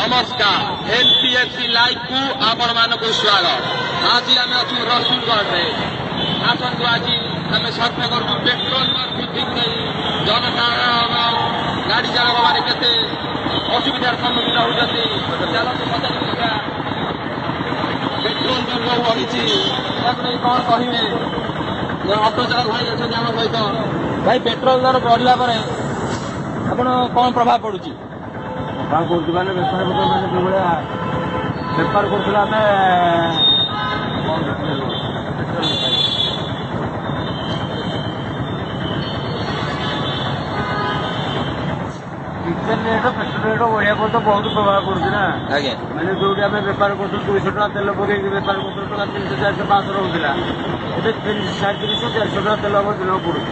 ନମସ୍କାର, ଏନପିଏଫସି ଲାଇଭକୁ ଆପଣମାନଙ୍କୁ ସ୍ୱାଗତ। ଆଜି ଆମେ ଅଛୁ ରସୁଲଗଡ଼ରେ। ଆସନ୍ତୁ, ଆଜି ଆମେ ସର୍ଭେ କରୁଛୁ ପେଟ୍ରୋଲ ଦର ବୃଦ୍ଧିକୁ ନେଇ ଜନସାଧାରଣ, ଗାଡ଼ି ଚାଳକମାନେ କେତେ ଅସୁବିଧାର ସମ୍ମୁଖୀନ ହେଉଛନ୍ତି। ଚାଲନ୍ତୁ ପଚାରି ବୁଝିବା, ପେଟ୍ରୋଲ ଦର ଯୋଉ ବଢ଼ିଛି ତାକୁ ନେଇ କଣ କହିବେ। ଜଣେ ଅଟୋ ଚାଳକ ଭାଇ ଅଛନ୍ତି ଆମ ସହିତ। ଭାଇ, ପେଟ୍ରୋଲ ଦର ବଢ଼ିଲା ପରେ ଆପଣ କଣ ପ୍ରଭାବ ପଡୁଛି? ପ୍ରଭାବ ପଡୁଛି ମାନେ ବେପାର ପତ୍ର, ମାନେ ଯୋଉଭଳିଆ ବେପାର କରୁଥିଲେ ଆମେ, କଣ petrol diesel rate, petrol rate ବଢ଼ିବା ପରେ ତ ବହୁତ ପ୍ରଭାବ ପଡୁଛି ନା। ମାନେ ଯୋଉଠି ଆମେ ବେପାର କରୁଥିଲୁ 200 ଟଙ୍କା ତେଲ ପକେଇକି ବେପାର କରୁଥିଲୁ, ଟଙ୍କା 300, 400, 500 ରହୁଥିଲା, ଏବେ 350, 400 ଟଙ୍କା ତେଲ ଆମର ଦିନକୁ ପଡୁଛି।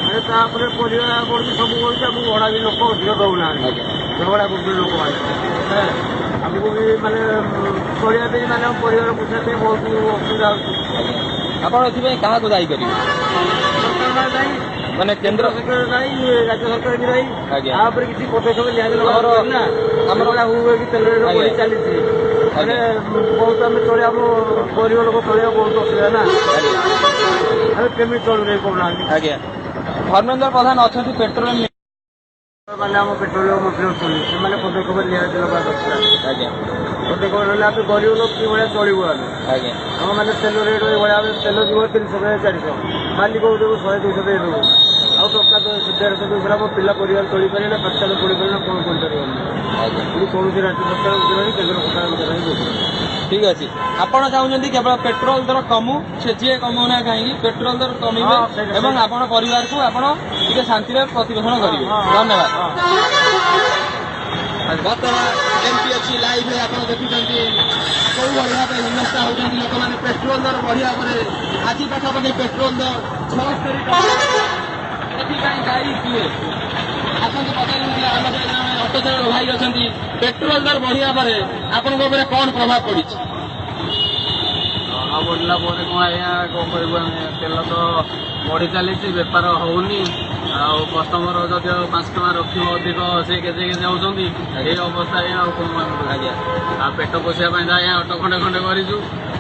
ମାନେ ତାପରେ ପରିବା ପଡୁଛି, ସବୁ ପଡୁଛି। ଆମକୁ ଭଡ଼ା ବି ଲୋକ ଅଧିକ ଦଉନାହାନ୍ତି, ଝଗଡ଼ା କରୁଛନ୍ତି ଲୋକମାନେ। ଆମକୁ ବି ମାନେ ଚଳିବା ପାଇଁ, ମାନେ ଆମ ପରିବାର ପୋଷିବା ପାଇଁ ବହୁତ ଅସୁବିଧା ହଉଛି। ଆପଣ ଏଥିପାଇଁ କାହାକୁ ଦାୟୀ କରିବେ? ସରକାର ଦାୟୀ। ମାନେ କେନ୍ଦ୍ର ସରକାର ଦାୟୀ, ରାଜ୍ୟ ସରକାର ବି ଦାୟୀ। ତା ଉପରେ କିଛି ପଦକ୍ଷେପ ନିହାତି ଆମର ନା। ଆମର ହୁଏ କି ତେଲ ରେଟ୍ ବଢି ଚାଲିଛି, ମାନେ ବହୁତ ଆମେ ଚଳିବା, ଆମ ଗରିବ ଲୋକ ଚଳିବା ବହୁତ ଅସୁବିଧା ନା। ଆମେ କେମିତି ଚଳିବୁ କହୁନାହାନ୍ତି? ଆଜ୍ଞା, ଧର୍ମେନ୍ଦ୍ର ପ୍ରଧାନ ଅଛନ୍ତି ପେଟ୍ରୋଲିୟମ, ମାନେ ଆମ ପେଟ୍ରୋଲିୟମ ମନ୍ତ୍ରୀ ଅଛନ୍ତି, ସେମାନେ ପଦକ୍ଷେପ ନିହାତି ନେବା ଦରକାର। ପଦକ୍ଷେପ ନେଲେ ଆମେ ଗରିବ ଲୋକ କିଭଳିଆ ଚଳିବୁ ଆମେ? ଆମ ମାନେ ତେଲ ରେଟ୍ ଏଇଭଳିଆ, ଆମେ ତେଲ ଯିବ 300, 400, ମାଲିକକୁ ଦେବୁ 100, 200 ଦେଇଦେବୁ, ଆଉ ଟଙ୍କା 150, 200 ଆମ ପିଲା ପରିବାର ଚଳିପାରିବେ ନା, ପାଠଶାଠ ପଢିପାରିବେ ନା, କଣ କରିପାରିବ ଆମେ? ପୁଣି କୌଣସି ରାଜ୍ୟ ସରକାର ନାହିଁ, କେନ୍ଦ୍ର ସରକାରଙ୍କ ନାହିଁ। ଠିକ ଅଛି, ଆପଣ ଚାହୁଁଛନ୍ତି କେବଳ ପେଟ୍ରୋଲ ଦର କମୁ, ସେ ଯିଏ କମଉନା କାହିଁକି ପେଟ୍ରୋଲ ଦର କମିବେ ଏବଂ ଆପଣ ପରିବାରକୁ ଆପଣ ଟିକେ ଶାନ୍ତିରେ ପ୍ରତିପୋଷଣ କରିବେ। ଧନ୍ୟବାଦ। ବର୍ତ୍ତମାନ ଏନପିଏଫସି ଲାଇଭରେ ଆପଣ ଦେଖୁଛନ୍ତି କୋଉଭଳି ଭାବେ ହିନସ୍ଥା ହେଉଛନ୍ତି ଲୋକମାନେ ପେଟ୍ରୋଲ ଦର ବଢିବା ପରେ। ଆଜି ପାଖାପାଖି ପେଟ୍ରୋଲ ଦର 76 ଟଙ୍କା। ଏଥିପାଇଁ ଦାୟୀ କିଏ? ଆସନ୍ତୁ ପଚାରି ବୁଝିବା। ଆମ ସହିତ ଜଣେ ଅଟୋ ଚାଳକ ଭାଇ ଅଛନ୍ତି। ପେଟ୍ରୋଲ ଦର ବଢିବା ପରେ ଆପଣଙ୍କ ଉପରେ କଣ ପ୍ରଭାବ ପଡିଛି? ଦର ବଢିଲା ପରେ କଣ ଆଜ୍ଞା, କଣ କରିବୁ ଆମେ? ତେଲ ତ ବଢି ଚାଲିଛି, ବେପାର ହଉନି, ଆଉ କଷ୍ଟମର ଯଦି 5 ଟଙ୍କା ରଖିବ ଅଧିକ, ସେ କେତେ କେତେ ହଉଛନ୍ତି। ଏଇ ଅବସ୍ଥା ଆଜ୍ଞା, ଆଉ କଣ ଆମେ କରିବୁ? ଆଉ ପେଟ ପୋଷିବା ପାଇଁ ତ ଆଜ୍ଞା ଅଟୋ ଖଣ୍ଡେ ଖଣ୍ଡେ କରିଛୁ,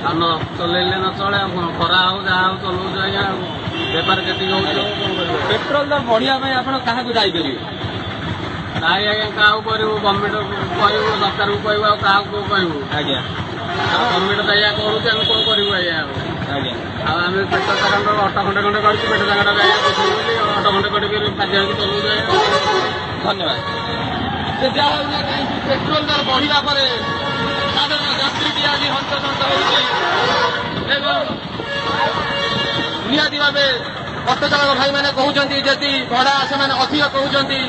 ଆଉ ନ ଚଲେଇଲେ ନ ଚଳେ। ଆଉ କଣ, ଖରା ହଉ ଯାହା ହଉ ଚଲଉଛୁ ଆଜ୍ଞା, ଆଉ ବେପାର ଯେତିକି ହଉଛି ହଉ, କଣ କରିବୁ? ପେଟ୍ରୋଲ ଦର ବଢିବା ପାଇଁ ଆପଣ କାହାକୁ ଦାୟୀ କରିବେ? ନାଇଁ ଆଜ୍ଞା, କାହାକୁ କରିବୁ? ଗଭର୍ଣ୍ଣମେଣ୍ଟ କହିବୁ, ସରକାରକୁ କହିବୁ, ଆଉ କାହାକୁ କହିବୁ? ଆଉ ଗଭର୍ଣ୍ଣମେଣ୍ଟ ତ ଆଜ୍ଞା କରୁଛି, ଆମେ କଣ କରିବୁ ଆଜ୍ଞା ଆଉ? ଆଉ ଆମେ ପେଟ ଚାକଣ ଅଟୋ ଖଣ୍ଡେ ଖଣ୍ଡେ କରିଛୁ, ପେଟ ଚାକଣ ଆଜ୍ଞା ପୋଷିବୁ ବୋଲି ଅଟୋ ଖଣ୍ଡେ ଖଣ୍ଡେ କରି ବାଧ୍ୟ ହେଇକି ଚଲଉଛୁ ଆଜ୍ଞା। ଧନ୍ୟବାଦ। ସେ ଯାହା ହଉ ନା କାହିଁକି ପେଟ୍ରୋଲ ଦର ବଢିବା ପରେ ସାଧାରଣ ଯାତ୍ରୀଟି ଆଜି ହନ୍ତସନ୍ତ ହେଉଛି ଏବଂ ନିହାତି ଭାବେ ଅଟୋ ଚାଳକ ଭାଇମାନେ କହୁଛନ୍ତି ଯଦି ଭଡ଼ା ସେମାନେ ଅଧିକ କହୁଛନ୍ତି,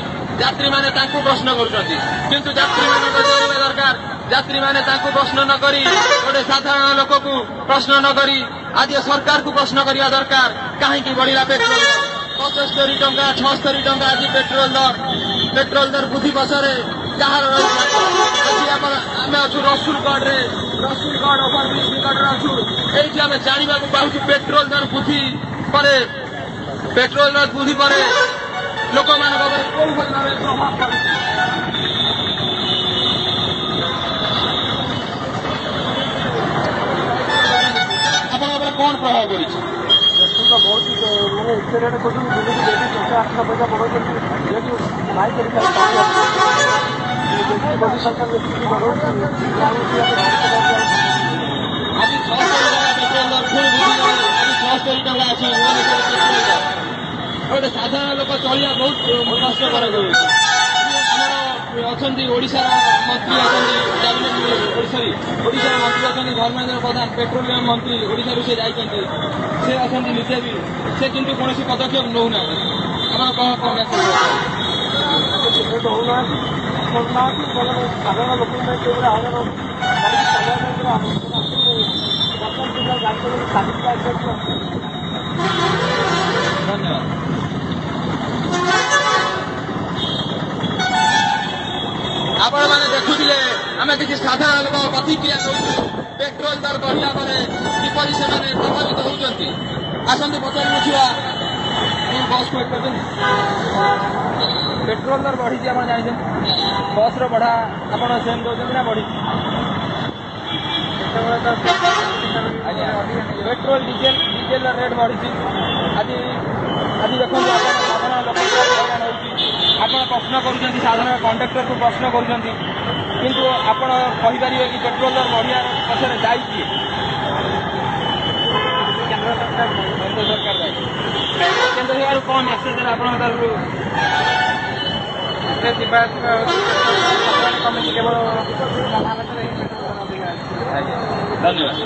ଯାତ୍ରୀମାନେ ତାଙ୍କୁ ପ୍ରଶ୍ନ କରୁଛନ୍ତି। କିନ୍ତୁ ଯାତ୍ରୀମାନଙ୍କ ଜାଣିବା ଦରକାର, ଯାତ୍ରୀମାନେ ତାଙ୍କୁ ପ୍ରଶ୍ନ ନ କରି, ଗୋଟେ ସାଧାରଣ ଲୋକକୁ ପ୍ରଶ୍ନ ନ କରି ଆଜି ସରକାରକୁ ପ୍ରଶ୍ନ କରିବା ଦରକାର, କାହିଁକି ବଢିଲା ପେଟ୍ରୋଲ 75 ଟଙ୍କା, 76 ଟଙ୍କା ଆଜି ପେଟ୍ରୋଲ ଦର। ପେଟ୍ରୋଲ ଦର ବୃଦ୍ଧି ପଛରେ କାହାର ରହିଛି? ଆଜି ଆମେ ଅଛୁ ରସୁଲଗଡ଼ରେ, ରସୁଲଗଡ଼ ଓଭରବ୍ରିଜ ନିକଟରେ ଅଛୁ। ଏଇଠି ଆମେ ଜାଣିବାକୁ ପାଉଛୁ ପେଟ୍ରୋଲ ଦର ବୃଦ୍ଧି ପରେ ଲୋକମାନଙ୍କ ଉପରେ କୋଉଭଳି ଭାବେ ପ୍ରଭାବ ପଡୁଛି। ଆପଣଙ୍କ ଉପରେ କଣ ପ୍ରଭାବ ପଡିଛି? ପେଟ୍ରୋଲ ବହୁତ, ମାନେ ଏତେ ରେଟ୍ କରୁଛନ୍ତି, ଦିନକୁ ଡେଲି 5, 8 ପଇସା ବଢ଼ଉଛନ୍ତି, ଯେହେତୁ ବାଇକ୍ ମୋଦି ସରକାର ଯେତିକି ବଢ଼ଉଛି। ଆଜି 76 ଟଙ୍କା ପେଟ୍ରୋଲ ଦର ପୁଣି ବୃଦ୍ଧି କରି ଆଜି 76 ଟଙ୍କା ଅଛି ଭୁବନେଶ୍ୱର ପେଟ୍ରୋଲ ଦର। ଗୋଟେ ସାଧାରଣ ଲୋକ ଚଳିବା ବହୁତ କଷ୍ଟକର ହେଉଛି। ଆମର ଅଛନ୍ତି ଓଡ଼ିଶାର ମନ୍ତ୍ରୀ ଅଛନ୍ତି, କ୍ୟାବିନେଟ୍, ସରି, ଓଡ଼ିଶାର ମନ୍ତ୍ରୀ ଅଛନ୍ତି ଧର୍ମେନ୍ଦ୍ର ପ୍ରଧାନ, ପେଟ୍ରୋଲିୟମ ମନ୍ତ୍ରୀ, ଓଡ଼ିଶାରୁ ସେ ଯାଇଛନ୍ତି, ସେ ଅଛନ୍ତି ନିଜେ ବି, ସେ କିନ୍ତୁ କୌଣସି ପଦକ୍ଷେପ ନେଉନାହାନ୍ତି। ଆପଣ କଣ କଣ ସେ ଦଉନାହାନ୍ତି, କରୁନାହାନ୍ତି, ମାନେ ସାଧାରଣ ଲୋକଙ୍କ ପାଇଁ ଯେଉଁଭଳିଆ ହଇରାଣ ହେଉଛି, ଗାଡ଼ି ଚଲେଇବା ପାଇଁ ପୁରା ବର୍ତ୍ତମାନ ପିଲା ଗାଡ଼ି ଚଲେଇକି ଚାଲିକି ଆସିବାକୁ। ଧନ୍ୟବାଦ। ଆପଣମାନେ ଦେଖୁଥିଲେ, ଆମେ କିଛି ସାଧାରଣ ଲୋକ ପ୍ରତିକ୍ରିୟା ଦେଉଛୁ, ପେଟ୍ରୋଲ ଦର ବଢିଲା ପରେ କିପରି ସେମାନେ ପ୍ରଭାବିତ ହେଉଛନ୍ତି। ଆସନ୍ତୁ ପଚାରି ବୁଝିବା। ବସ୍ ୱେଟ୍ କରିଛନ୍ତି। ପେଟ୍ରୋଲ ଦର ବଢ଼ିଛି ଆପଣ ଜାଣିଛନ୍ତି, ବସ୍ର ଭଡ଼ା ଆପଣ ସେମ୍ ଦେଉଛନ୍ତି ନା ବଢ଼ିଛି? ଆଜ୍ଞା, ପେଟ୍ରୋଲ ଡିଜେଲର ରେଟ୍ ବଢ଼ିଛି। ଆଜି ଆଜି ଦେଖନ୍ତୁ ଆପଣ ସାଧାରଣ ଲୋକଙ୍କ ହଇରାଣ ହେଉଛି। ଆପଣ ପ୍ରଶ୍ନ କରୁଛନ୍ତି, ସାଧାରଣ କଣ୍ଡକ୍ଟରକୁ ପ୍ରଶ୍ନ କରୁଛନ୍ତି, କିନ୍ତୁ ଆପଣ କହିପାରିବେ କି ପେଟ୍ରୋଲ ଦର ବଢ଼ିବାର ପଛରେ ଦାୟୀ କିଏ? କେନ୍ଦ୍ର ସରକାର। କେନ୍ଦ୍ର ସରକାର ଦାୟୀ। କେନ୍ଦ୍ର ସରକାର କ'ଣ ମେସେଜ ଦେଲେ ଆପଣଙ୍କ ତରଫରୁ? ଯିବା ଆସିବା କମିଛି, କେବଳ ପେଟ୍ରୋଲ ଅଧିକା ଅଛି। ଆଜ୍ଞା, ଧନ୍ୟବାଦ।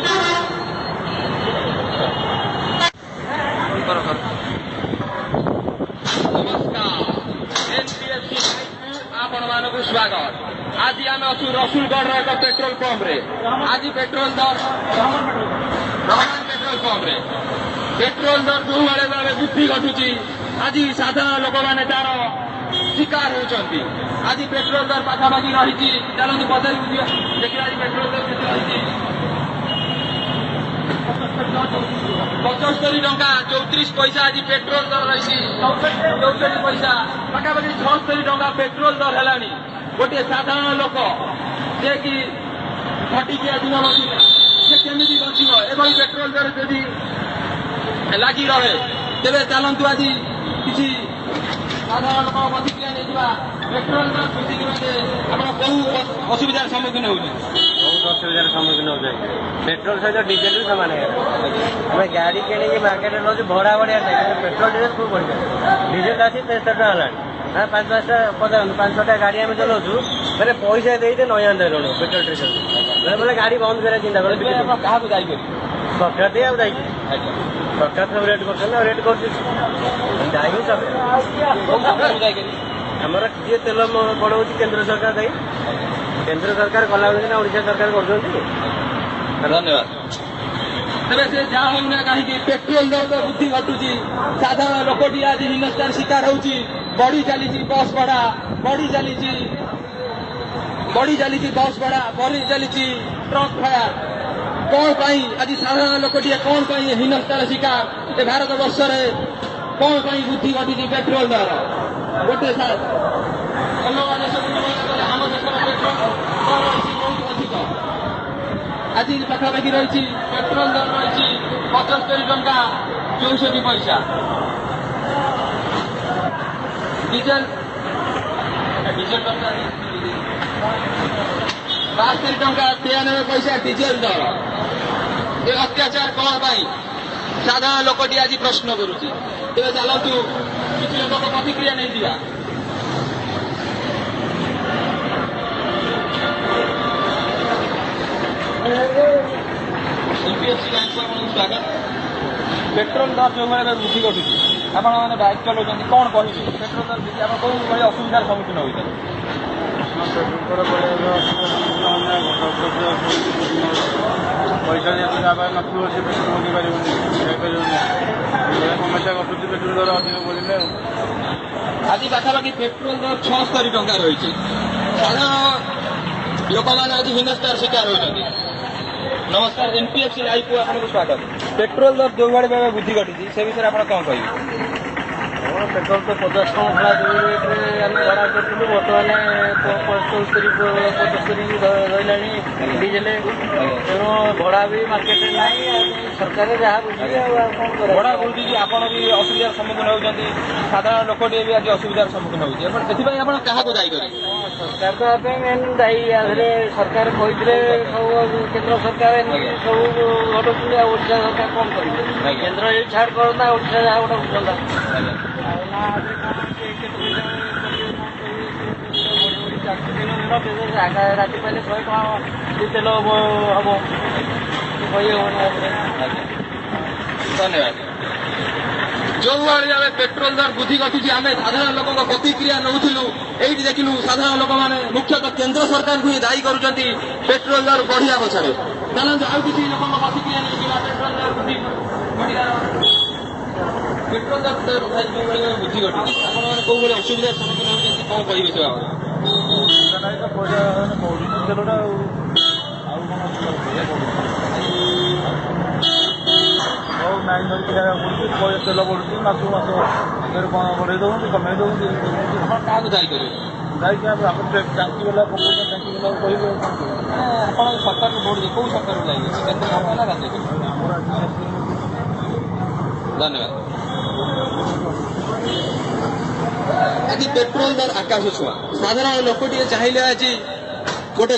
କର କର। ନମସ୍କାର, ଏନପିଏସସି ଆପଣମାନଙ୍କୁ ସ୍ୱାଗତ। ଆଜି ଆମେ ଅଛୁ ରସୁଲଗଡ଼ର ଏକ ପେଟ୍ରୋଲ ପମ୍ପରେ। ଆଜି ପେଟ୍ରୋଲ ଦର, ରହମାନ ପେଟ୍ରୋଲ ପମ୍ପରେ ପେଟ୍ରୋଲ ଦର ଯେଉଁଭଳି ଭାବେ ବୃଦ୍ଧି ଘଟୁଛି, ଆଜି ସାଧାରଣ ଲୋକମାନେ ତାର ଶିକାର ହେଉଛନ୍ତି। ଆଜି ପେଟ୍ରୋଲ ଦର ପାଖାପାଖି ରହିଛି, ଚାଲନ୍ତୁ ପଚାରି ବୁଝିବା, ଦେଖିବା ଆଜି ପେଟ୍ରୋଲ ଦର କେତେ ରହିଛି। 75 ଟଙ୍କା 34 ପଇସା ଆଜି ପେଟ୍ରୋଲ ଦର ରହିଛି। 64 ପଇସା, ପାଖାପାଖି 76 ଟଙ୍କା ପେଟ୍ରୋଲ ଦର ହେଲାଣି। ଗୋଟିଏ ସାଧାରଣ ଲୋକ ଯିଏକି ଖଟିକିଆ ଦିନ ମଜୁରିଆ, ସେ କେମିତି ବଞ୍ଚିବ ଏଭଳି ପେଟ୍ରୋଲ ଦର ଯଦି ଲାଗି ରହେ? ତେବେ ଚାଲନ୍ତୁ ଆଜି କିଛି ସାଧାରଣ ଲୋକଙ୍କ ପ୍ରତିକ୍ରିୟା ନେଇଯିବା। ପେଟ୍ରୋଲ ଦର ବୃଦ୍ଧି ନିମନ୍ତେ ଆପଣ କୋଉ ଅସୁବିଧାର ସମ୍ମୁଖୀନ ହେଉଛନ୍ତି? ବହୁତ ଅସୁବିଧାର ସମ୍ମୁଖୀନ ହେଉଛୁ ଆଜ୍ଞା। ପେଟ୍ରୋଲ ସହିତ ଡିଜେଲ ବି ସମାନ ହେଇଗଲା। ଆମେ ଗାଡ଼ି କିଣିକି ମାର୍କେଟରେ ନେଉଛୁ, ଭଡ଼ା ବଢ଼ିଆ ନାହିଁ, କିନ୍ତୁ ପେଟ୍ରୋଲ ଡିଜେଲ ଖୁବ୍ ବଢ଼ିଯାଉଛି। ଡିଜେଲ ଆସି 73 ଟଙ୍କା ହେଲାଣି। ଆମେ 5 5ଟା ପଚାରନ୍ତୁ, 5 6ଟା ଗାଡ଼ି ଆମେ ଚଲାଉଛୁ, ମାନେ ପଇସା ଦେଇ ନଇଁ ଆଣିଦେଲୁଣି ପେଟ୍ରୋଲ ଡିଜେଲ। ବେଳେ ବେଳେ ଗାଡ଼ି ବନ୍ଦ କରିବା ଚିନ୍ତା କରୁ। ସେଥିପାଇଁ ଆପଣ କାହାକୁ ଦାୟୀ କରିବେ? ସରକାର ଦେଇ ଆଉ ଦାୟୀ। ଆଜ୍ଞା, ସରକାର ସବୁ ରେଟ୍ କରୁଛନ୍ତି ଆଉ ରେଟ୍ କରୁଛି, ଦାୟୀ ହିଁ ସରକାର। କୋଉ ସରକାରକୁ ଦାୟୀ କରିବେ? ଆମର ଯିଏ ତେଲ ବଢ଼ଉଛି, କେନ୍ଦ୍ର ସରକାର ଦାୟୀ। କେନ୍ଦ୍ର ସରକାର କଲାବେଳେ ନା ଓଡ଼ିଶା ସରକାର କରୁଛନ୍ତି। ଧନ୍ୟବାଦ। ତେବେ ସେ ଯାହା ହଉନା କାହିଁକି ପେଟ୍ରୋଲ ଦର ତ ବୃଦ୍ଧି ଘଟୁଛି, ସାଧାରଣ ଲୋକଟି ଆଜି ହୀନସ୍ତାର ଶିକାର ହେଉଛି। ବଢି ଚାଲିଛି ବସ୍ ଭଡ଼ା, ବଢି ଚାଲିଛି, ବଢି ଚାଲିଛି ବସ୍ ଭଡ଼ା, ବଢି ଚାଲିଛି ଟ୍ରକ୍ ଫେୟାର। କଣ ପାଇଁ ଆଜି ସାଧାରଣ ଲୋକଟିଏ କଣ ପାଇଁ ହୀନସ୍ତାର ଶିକାର ଏ ଭାରତ ବର୍ଷରେ? କଣ ପାଇଁ ବୃଦ୍ଧି ଘଟିଛି ପେଟ୍ରୋଲ ଦର? ଗୋଟେ ଅଲଗା ଦେଶକୁ ତୁଳନା କଲେ ଆମ ଦେଶର ପେଟ୍ରୋଲ ଦର ରହିଛି ବହୁତ ଅଧିକ। ଆଜି ପାଖାପାଖି ରହିଛି ପେଟ୍ରୋଲ ଦର ରହିଛି 75 ଟଙ୍କା 64 ପଇସା, ଡିଜେଲ ଟଙ୍କା 72 ଟଙ୍କା 93 ପଇସା ଡିଜେଲ ଦର। ଏ ଅତ୍ୟାଚାର କଣ ପାଇଁ, ସାଧାରଣ ଲୋକଟି ଆଜି ପ୍ରଶ୍ନ କରୁଛି। ତେବେ ଚାଲନ୍ତୁ କିଛି ଲୋକଙ୍କ ପ୍ରତିକ୍ରିୟା ନେଇଯିବା। ଏନପିଏସସି ବ୍ୟାଙ୍କକୁ ଆପଣଙ୍କୁ ସ୍ୱାଗତ। ପେଟ୍ରୋଲ ଦର ଯେଉଁଭଳି ଭାବେ ବୃଦ୍ଧି ଘଟୁଛି, ଆପଣମାନେ ବାଇକ୍ ଚଲାଉଛନ୍ତି, କ'ଣ କହିବେ? ପେଟ୍ରୋଲ ଦର ବୃଦ୍ଧି ଆପଣ କୋଉ ଭଳି ଅସୁବିଧାର ସମ୍ମୁଖୀନ ହେଉଛନ୍ତି? ପେଟ୍ରୋଲ ଦର ବଢ଼ିବା ପଇସା ଯେହେତୁ ଯାହା ପାଖରେ ନଥିବ ସେ ପେଟ୍ରୋଲ ପକେଇ ପାରିବନି, ଯାଇପାରିବନି। ଏଇଭଳିଆ ସମସ୍ୟା ଘଟୁଛି ପେଟ୍ରୋଲ ଦର ଅଧିକ ବଢ଼ିଲେ। ଆଉ ଆଜି ପାଖାପାଖି ପେଟ୍ରୋଲ ଦର 76 ଟଙ୍କା ରହିଛି, ସାଧାରଣ ଲୋକମାନେ ଆଜି ହୀନସ୍ତାର ଶିକାର ହେଉଛନ୍ତି। ନମସ୍କାର, ଏନପିଏଫସି ଲାଇଭକୁ ଆପଣଙ୍କୁ ସ୍ୱାଗତ। ପେଟ୍ରୋଲ ଦର ଯେଉଁଭଳି ଭାବେ ବୃଦ୍ଧି ଘଟିଛି ସେ ବିଷୟରେ ଆପଣ କ'ଣ କହିବେ? ହଁ, ପେଟ୍ରୋଲ ତ 50 ଟଙ୍କା ଥିଲା ଯେଉଁ ରେଟ୍ରେ ଆମେ ଭଡ଼ା କରୁଥିଲୁ, ବର୍ତ୍ତମାନ 74 75 ରହିଲାଣି ଡିଜେଲ। ତେଣୁ ଭଡ଼ା ବି ମାର୍କେଟରେ ନାହିଁ। ଆଉ ସରକାର ଯାହା ବୁଝିବେ, ଆଉ ଆଉ କ'ଣ ଭଡ଼ା କରିବା? ବୃଦ୍ଧି ଆପଣ ବି ଅସୁବିଧାର ସମ୍ମୁଖୀନ ହେଉଛନ୍ତି, ସାଧାରଣ ଲୋକଟିଏ ବି ଆଜି ଅସୁବିଧାର ସମ୍ମୁଖୀନ ହେଉଛି। ଆପଣ ଏଥିପାଇଁ ଆପଣ କାହାକୁ ଦାୟୀ କରିବେ? ସରକାର ତ ଆ ପାଇଁ ମେନ୍ ଦାୟୀ। ଆ ଦେହରେ ସରକାର କହିଥିଲେ ସବୁ, କେନ୍ଦ୍ର ସରକାର ଏମିତି ସବୁ ଘଟୁଛନ୍ତି, ଆଉ ଓଡ଼ିଶା ସରକାର କ'ଣ କରିବେ? କେନ୍ଦ୍ର ଯଦି ଛାଡ଼ କରନ୍ତା, ଓଡ଼ିଶା ଯାହା ଗୋଟେ ବୁଝନ୍ତା। ଆଉ ନା ଆଦେହରେ କ'ଣ କେତେ ପଇସା କରିବେ, କ'ଣ କରିବେ? ବଢ଼ି ବଢ଼ି ଚାଲିଛି ଦିନ ଦିନ। ରାତି ପାଇଲେ 100 ଟଙ୍କା ତେଲ ହବ, କହି ହବନି ଆ ଦେହରେ। ଧନ୍ୟବାଦ। ଯେଉଁଭଳି ଭାବେ ପେଟ୍ରୋଲ ଦର ବୃଦ୍ଧି ଘଟୁଛି, ଆମେ ସାଧାରଣ ଲୋକଙ୍କ ପ୍ରତିକ୍ରିୟା ନେଉଥିଲୁ। ଏଇଠି ଦେଖିଲୁ ସାଧାରଣ ଲୋକମାନେ ମୁଖ୍ୟତଃ କେନ୍ଦ୍ର ସରକାରଙ୍କୁ ହିଁ ଦାୟୀ କରୁଛନ୍ତି ପେଟ୍ରୋଲ ଦର ବଢିବା ପଛରେ। ଚାଲନ୍ତୁ ଆଉ କିଛି ଲୋକଙ୍କ ପ୍ରତିକ୍ରିୟା ନେଇଯିବା। ପେଟ୍ରୋଲ ଦର ବୃଦ୍ଧି ବଢିବାର, ପେଟ୍ରୋଲ ଦର ଯେଉଁଭଳି ଭାବେ ବୃଦ୍ଧି ଘଟୁଛି, ଆପଣମାନେ କୋଉ ଭଳି ଅସୁବିଧାର ସମ୍ମୁଖୀନ ହେଉଛନ୍ତି, କଣ କହିବେ ସେ ବାବଦରେ? ନାହିଁ ତ, ପଇସା ବଢୁଛି ତେଲଟା, ଆଉ ଆଉ କ'ଣ ଅସୁବିଧା? ପଇସା ବଢୁଛି, ହଉ ନାଇଁ ଧରିକି ଜାଗା ପଡୁଛି, ପଇସା ତେଲ ବଢୁଛି ମାସକୁ ମାସ। ଫେର କଣ ବଢ଼େଇ ଦେଉଛନ୍ତି, କମେଇ ଦେଉଛନ୍ତି। ଆପଣ କାହାକୁ ଦାୟୀ କରିବେ? ଦାୟୀ କାହାକୁ? ଆମେ ଟାଙ୍କି ବାଲା ପକଉଛନ୍ତି, ଟାଙ୍କି ବାଲାକୁ କହିବେ ଆଉ କଣ କରିବେ? ମାନେ ଆପଣ ସରକାରକୁ ଭୋଟ ଦେବେ, କୋଉ ସରକାରକୁ ଦାୟୀ କରିବେ, କେନ୍ଦ୍ର ସରକାର ନା ରାଜ୍ୟ ସରକାର? ଆମର ଆଜି ଧନ୍ୟବାଦ। ଆଜି ପେଟ୍ରୋଲ ଦର ଆକାଶ ଛୁଆଁ। ସାଧାରଣ ଲୋକଟିଏ ଚାହିଁଲେ ଆଜି ଗୋଟେ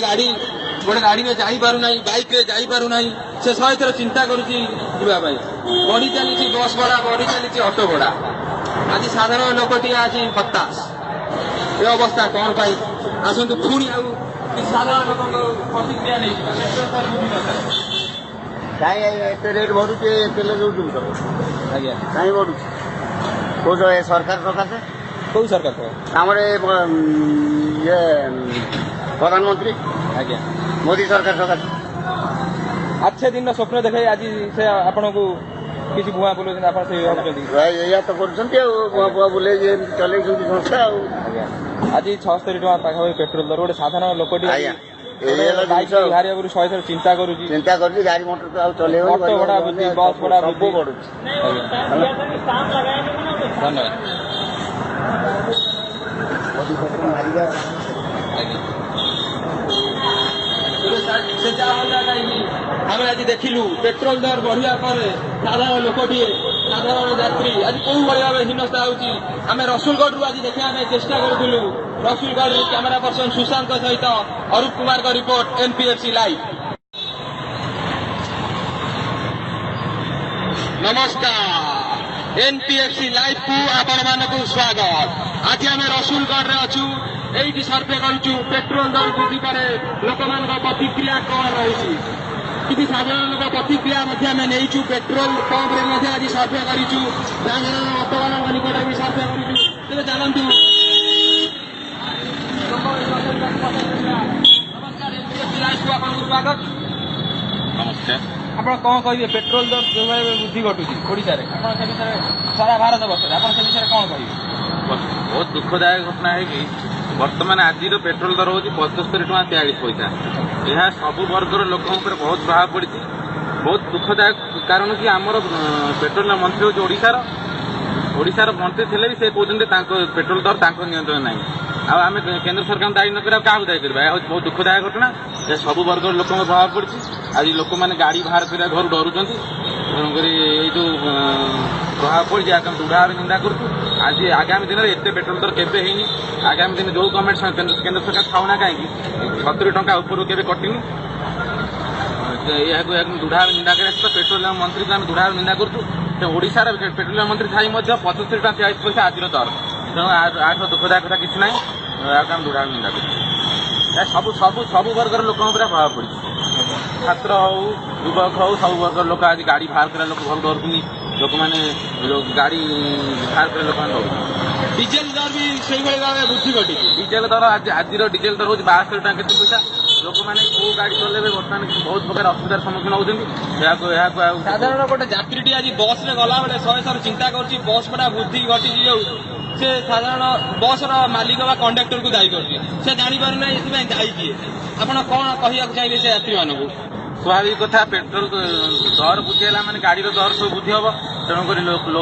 ଗାଡିରେ ଯାଇପାରୁନାହିଁ, ବାଇକରେ ଯାଇପାରୁନାହିଁ। ସେ ଶହେ ଥର ଚିନ୍ତା କରୁଛି ଯିବା ପାଇଁ। ବଢି ଚାଲିଛି ବସ୍ ଭଡା, ବଢି ଚାଲିଛି ଅଟୋ ଭଡା। ଆଜି ସାଧାରଣ ଲୋକଟିଏ ଆଜି ହତାଶ। ଏ ଅବସ୍ଥା କଣ ପାଇଁ? ଆସନ୍ତୁ ପୁଣି ଆଉ କିଛି ସାଧାରଣ ଲୋକଙ୍କ ପ୍ରତିକ୍ରିୟା ନେଇଯିବା। ପେଟ୍ରୋଲ ଦର ବୃଦ୍ଧି କଥା। କାହିଁ ଆଜ୍ଞା ଏତେ ରେଟ୍ ବଢୁଛି ଏ ତେଲ ଯୋଉ ଜିନିଷ? ଆଜ୍ଞା। କାହିଁ ବଢୁଛି କୋଉ ଏ ସରକାର ସକାଶେ? କୋଉ ସରକାର ତ? ଆମର ଏ ଇଏ ପ୍ରଧାନମନ୍ତ୍ରୀ ଆଜ୍ଞା, ମୋଦି ସରକାର ସକାଶେ। ଆଚ୍ଛେ ଦିନର ସ୍ୱପ୍ନ ଦେଖାଇ ଆଜି ସେ ଆପଣଙ୍କୁ କିଛି ଭୁଆଁ ବୁଲଉଛନ୍ତି, ଆପଣ ସେଇ ଭାବୁଛନ୍ତି? ଏଇଆ ତ କରୁଛନ୍ତି ଆଉ, ଭୁଆଁ ଭୁଆଁ ବୁଲେଇକି ଏମିତି ଚଲେଇଛନ୍ତି ସଂସ୍ଥା ଆଉ। ଆଜ୍ଞା, ଆଜି 76 ଟଙ୍କା ପାଖାପାଖି ପେଟ୍ରୋଲ ଦର। ଗୋଟେ ସାଧାରଣ ଲୋକଟି ଆଜ୍ଞା, ଏଇ ହେଲା ବାଇକ୍ ଜିନିଷ ଆଉ। ବାହାରିବା ପୂର୍ବରୁ ଶହେ ଥର ଚିନ୍ତା କରୁଛି। ଚିନ୍ତା କରୁଛି, ଗାଡି ମଟର ତ ଆଉ ଚଲେଇବନି। ଅଟୋ ଭଡା ବୃଦ୍ଧି, ବସ୍ ଭଡା ସବୁ ବୃଦ୍ଧି। ବଢୁଛି। ଆଜ୍ଞା, ଧନ୍ୟବାଦ। ମୋଦି ସରକାର ମାରିବା। ଆଜ୍ଞା, ସେ ଯାହା ହେଲା କାହିଁକି, ଆମେ ଆଜି ଦେଖିଲୁ ପେଟ୍ରୋଲ ଦର ବଢିବା ପରେ ସାଧାରଣ ଲୋକଟିଏ, ସାଧାରଣ ଯାତ୍ରୀ ଆଜି କୋଉ ଭଳି ଭାବେ ହୀନସ୍ତା ହଉଛି, ଆମେ ରସୁଲଗଡ଼ରୁ ଆଜି ଦେଖିବା ପାଇଁ ଚେଷ୍ଟା କରୁଥିଲୁ। ରସୁଲଗଡ଼ରୁ କ୍ୟାମେରା ପର୍ସନ ସୁଶାନ୍ତଙ୍କ ସହିତ ଅରୁପ କୁମାରଙ୍କ ରିପୋର୍ଟ, ଏନପିଏଫସି ଲାଇଭ୍। ନମସ୍କାର, ଏନପିଏଫସି ଲାଇଭ୍ କୁ ଆପଣମାନଙ୍କୁ ସ୍ୱାଗତ। ଆଜି ଆମେ ରସୁଲଗଡ଼ରେ ଅଛୁ, ଏଇଠି ସର୍ଭେ କରୁଛୁ ପେଟ୍ରୋଲ ଦର ବୃଦ୍ଧି ପରେ ଲୋକମାନଙ୍କ ପ୍ରତିକ୍ରିୟା କଣ ରହୁଛି। କିଛି ସାଧାରଣ ଲୋକ ପ୍ରତିକ୍ରିୟା ମଧ୍ୟ ଆମେ ନେଇଛୁ। ପେଟ୍ରୋଲ ପମ୍ପରେ ମଧ୍ୟ ଆଜି ସର୍ଭେ କରିଛୁ, ସାଧାରଣ ଅଟୋବାଲାଙ୍କ ନିକଟରେ ବି ସର୍ଭେ କରିଛୁ। ତେବେ ଚାଲନ୍ତୁ। ନମସ୍କାର, ଏନପିଏଫସି ଲାଇଭ୍ କୁ ଆପଣଙ୍କୁ ସ୍ୱାଗତ। ନମସ୍କାର। ଆପଣ କଣ କହିବେ, ପେଟ୍ରୋଲ ଦର ଯେଉଁ ଭାବେ ବୃଦ୍ଧି ଘଟୁଛି ଓଡ଼ିଶାରେ, ଆପଣ ସେ ବିଷୟରେ, ସାରା ଭାରତ ବର୍ଷରେ, ଆପଣ ସେ ବିଷୟରେ କଣ କହିବେ? ବହୁତ ଦୁଃଖଦାୟକ ଘଟଣା ହେଇକି ବର୍ତ୍ତମାନ ଆଜିର ପେଟ୍ରୋଲ ଦର ହେଉଛି 75 ଟଙ୍କା 43 ପଇସା। ଏହା ସବୁ ବର୍ଗର ଲୋକଙ୍କ ଉପରେ ବହୁତ ପ୍ରଭାବ ପଡ଼ିଛି। ବହୁତ ଦୁଃଖଦାୟକ କାରଣ କି ଆମର ପେଟ୍ରୋଲ ମନ୍ତ୍ରୀ ହେଉଛି ଓଡ଼ିଶାର ମନ୍ତ୍ରୀ ଥିଲେ ବି ସେ କହୁଛନ୍ତି ତାଙ୍କ ପେଟ୍ରୋଲ ଦର ତାଙ୍କ ନିୟନ୍ତ୍ରଣ ନାହିଁ। ଆଉ ଆମେ କେନ୍ଦ୍ର ସରକାରଙ୍କୁ ଦାୟୀ ନ କରି ଆଉ କାହାକୁ ଦାୟୀ କରିବା? ଏହା ହେଉଛି ବହୁତ ଦୁଃଖଦାୟକ ଘଟଣା। ଏହା ସବୁ ବର୍ଗର ଲୋକଙ୍କ ପ୍ରଭାବ ପଡ଼ିଛି। ଆଜି ଲୋକମାନେ ଗାଡ଼ି ବାହାର କରିବା ଘରୁ ଡରୁଛନ୍ତି। ତେଣୁକରି ଏଇ ଯୋଉ ପ୍ରଭାବ ପଡ଼ିଛି, ଏହାକୁ ଆମେ ଦୃଢ଼ ଭାବେ ନିନ୍ଦା କରୁଛୁ। ଆଜି ଆଗାମୀ ଦିନରେ ଏତେ ପେଟ୍ରୋଲ ଦର କେବେ ହେଇନି। ଆଗାମୀ ଦିନ ଯୋଉ ଗଭର୍ଣ୍ଣମେଣ୍ଟ କେନ୍ଦ୍ର ସରକାର ଥାଉ ନା କାହିଁକି, 70 ଟଙ୍କା ଉପରୁ କେବେ କଟିନି। ଏହାକୁ ଦୃଢ଼ ଭାବେ ନିନ୍ଦା କରିବା ସହିତ ପେଟ୍ରୋଲିୟମ ମନ୍ତ୍ରୀକୁ ଆମେ ଦୃଢ଼ ଭାବେ ନିନ୍ଦା କରୁଛୁ। ତେଣୁ ଓଡ଼ିଶାର ପେଟ୍ରୋଲିୟମ ମନ୍ତ୍ରୀ ଥାଇ ମଧ୍ୟ 75 ଟଙ୍କା 43 ପଇସା ଆଜିର ଦର। ତେଣୁ ଆଠୁ ଦୁଃଖଦାୟକ କଥା କିଛି ନାହିଁ। ଏହାକୁ ଆମେ ଦୃଢ଼ ଭାବେ ନିନ୍ଦା କରୁଛୁ। ଏହା ସବୁ ସବୁ ସବୁ ବର୍ଗର ଲୋକଙ୍କ ଉପରେ ପ୍ରଭାବ ପଡ଼ିଛି। ଛାତ୍ର ହଉ, ଯୁବକ ହଉ, ସବୁ ବର୍ଗର ଲୋକ ଆଜି ଗାଡ଼ି ବାହାର କରିବା ଲୋକ ଘରୁ ଡରୁଛନ୍ତି। ଲୋକମାନେ ଗାଡ଼ି ବାହାର କରିବା ଲୋକମାନେ ଡରୁଛନ୍ତି। ଡିଜେଲ ଦର ବି ସେଇଭଳି ଭାବେ ବୃଦ୍ଧି ଘଟିଛି। ଡିଜେଲ ଦର ଆଜିର ଡିଜେଲ ଦର ହେଉଛି 72 ଟଙ୍କା କେତେ ପଇସା। ଲୋକମାନେ କୋଉ ଗାଡ଼ି ଚଲେଇବେ, ବର୍ତ୍ତମାନ ବହୁତ ପ୍ରକାର ଅସୁବିଧାର ସମ୍ମୁଖୀନ ହଉଛନ୍ତି। ଏହାକୁ ଆଉ ସାଧାରଣ ଗୋଟେ ଯାତ୍ରୀଟି ଆଜି ବସରେ ଗଲାବେଳେ ଶହେ ଥର ଚିନ୍ତା କରୁଛି। ବସ୍ ଭଡା ବୃଦ୍ଧି ଘଟିଛି ଯୋଉ, ସେ ସାଧାରଣ ବସର ମାଲିକ ବା କଣ୍ଡକ୍ଟରକୁ ଦାୟୀ କରୁଛି। ସେ ଜାଣିପାରୁନାହିଁ ଏଥିପାଇଁ ଦାୟୀ କିଏ। ଆପଣ କଣ କହିବାକୁ ଚାହିଁବେ ସେ ଯାତ୍ରୀମାନଙ୍କୁ? ସ୍ୱାଭାବିକ କଥା, ପେଟ୍ରୋଲ ଦର ବୃଦ୍ଧି ହେଲା ମାନେ ଗାଡ଼ିର ଦର ସବୁ ବୃଦ୍ଧି ହବ। ତେଣୁକରି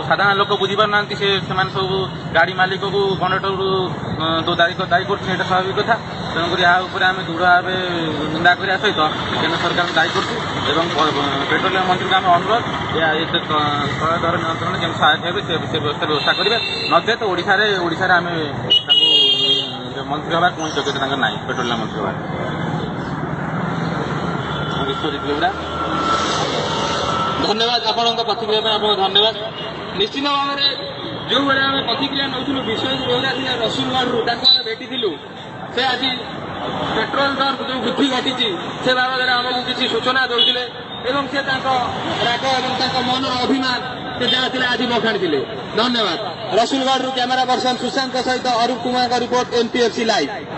ସାଧାରଣ ଲୋକ ବୁଝିପାରୁନାହାନ୍ତି। ସେମାନେ ସବୁ ଗାଡ଼ି ମାଲିକକୁ, କଣ୍ଡକ୍ଟରକୁ ଦାୟୀ କରୁଛନ୍ତି। ଏଇଟା ସ୍ୱାଭାବିକ କଥା। ତେଣୁକରି ଏହା ଉପରେ ଆମେ ଦୃଢ଼ ଭାବେ ନିନ୍ଦା କରିବା ସହିତ କେନ୍ଦ୍ର ସରକାରଙ୍କୁ ଦାୟୀ କରୁଛୁ ଏବଂ ପେଟ୍ରୋଲିୟମ ମନ୍ତ୍ରୀଙ୍କୁ ଆମେ ଅନୁରୋଧ, ଏହା ଏତେ ତୈଳ ଦର ନିୟନ୍ତ୍ରଣ କେମିତି ସହାୟକ ହେବେ ସେ ବ୍ୟବସ୍ଥା କରିବେ। ନଚେତ ଓଡ଼ିଶାରେ ଆମେ ତାଙ୍କୁ ମନ୍ତ୍ରୀ ହେବାର କୌଣସି ଯୋଗ୍ୟତା ତାଙ୍କର ନାହିଁ, ପେଟ୍ରୋଲିୟମ ମନ୍ତ୍ରୀ ହେବାର। ବିଶ୍ୱଜିତ ବେହୁରା। ଧନ୍ୟବାଦ, ଆପଣଙ୍କ ପ୍ରତିକ୍ରିୟା ପାଇଁ ଆପଣଙ୍କୁ ଧନ୍ୟବାଦ। ନିଶ୍ଚିତ ଭାବରେ ଯେଉଁଭଳି ଆମେ ପ୍ରତିକ୍ରିୟା ନେଉଥିଲୁ, ବିଶ୍ୱଜିତ ବେହୁରା ଥିଲେ ରସୁଲଗଡ଼ରୁ, ତାଙ୍କୁ ଆମେ ଭେଟିଥିଲୁ। ସେ ଆଜି ପେଟ୍ରୋଲ ଦର ଯୋଉ ବୃଦ୍ଧି ଘଟିଛି ସେ ବାବଦରେ ଆମକୁ କିଛି ସୂଚନା ଦେଉଥିଲେ ଏବଂ ସେ ତାଙ୍କ ରାଗ ଏବଂ ତାଙ୍କ ମନର ଅଭିମାନ ସେ ଯାହା ଥିଲା ଆଜି ବଖାଣିଥିଲେ। ଧନ୍ୟବାଦ। ରସୁଲଗଡ଼ରୁ କ୍ୟାମେରା ପର୍ସନ ସୁଶାନ୍ତଙ୍କ ସହିତ ଅରୁପ କୁମାରଙ୍କ ରିପୋର୍ଟ, ଏନପିଏଫସି ଲାଇଭ୍।